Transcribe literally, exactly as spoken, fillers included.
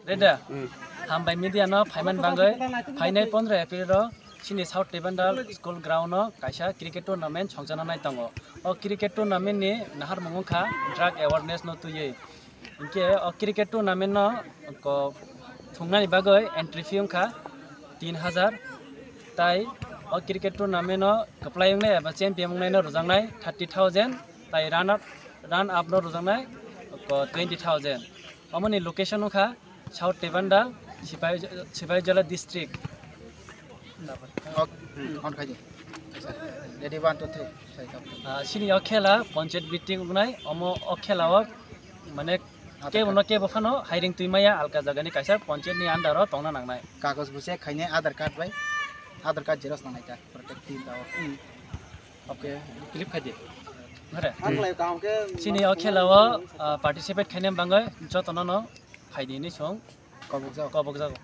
Reda, hambai media no phaiman bagwi phainai pondro April ro chini South Tebandal School Ground o kaisa cricket tournament songchana nai tongo. O cricket tournament ni naharmung wngkha drug awareness no twiwi. Hinkhe o cricket tournament no ko thungnani bagwi entry fee wngkha tin hajar, tai o cricket tournament no kwplai wngnai eba champion wngnai no rwjaknai thirty thousand, tai run up, run up no rwjaknai ko twenty thousand. Omoni location wngkha South Tebandal, Sipai, Sipaijala district. Ok, hmm, on khaidi. Ready, one, two, three. Sai kap. Ah, chini o khela panchayat meeting wngnai, omo o khela o mane kebo no kebo phano hiring twi maya alka jaga ni kaisa panchayat ni under o tongna nangnai. Kagoj buse khaine Aadhaar card bai. Aadhaar card xerox nangnai ta. Protect team ta o. Okay, clip khaidi. Hore. Chini o khela o ah, participate khaina bagwi jotono no phaidi ni song Kobok jao. Kobok jago.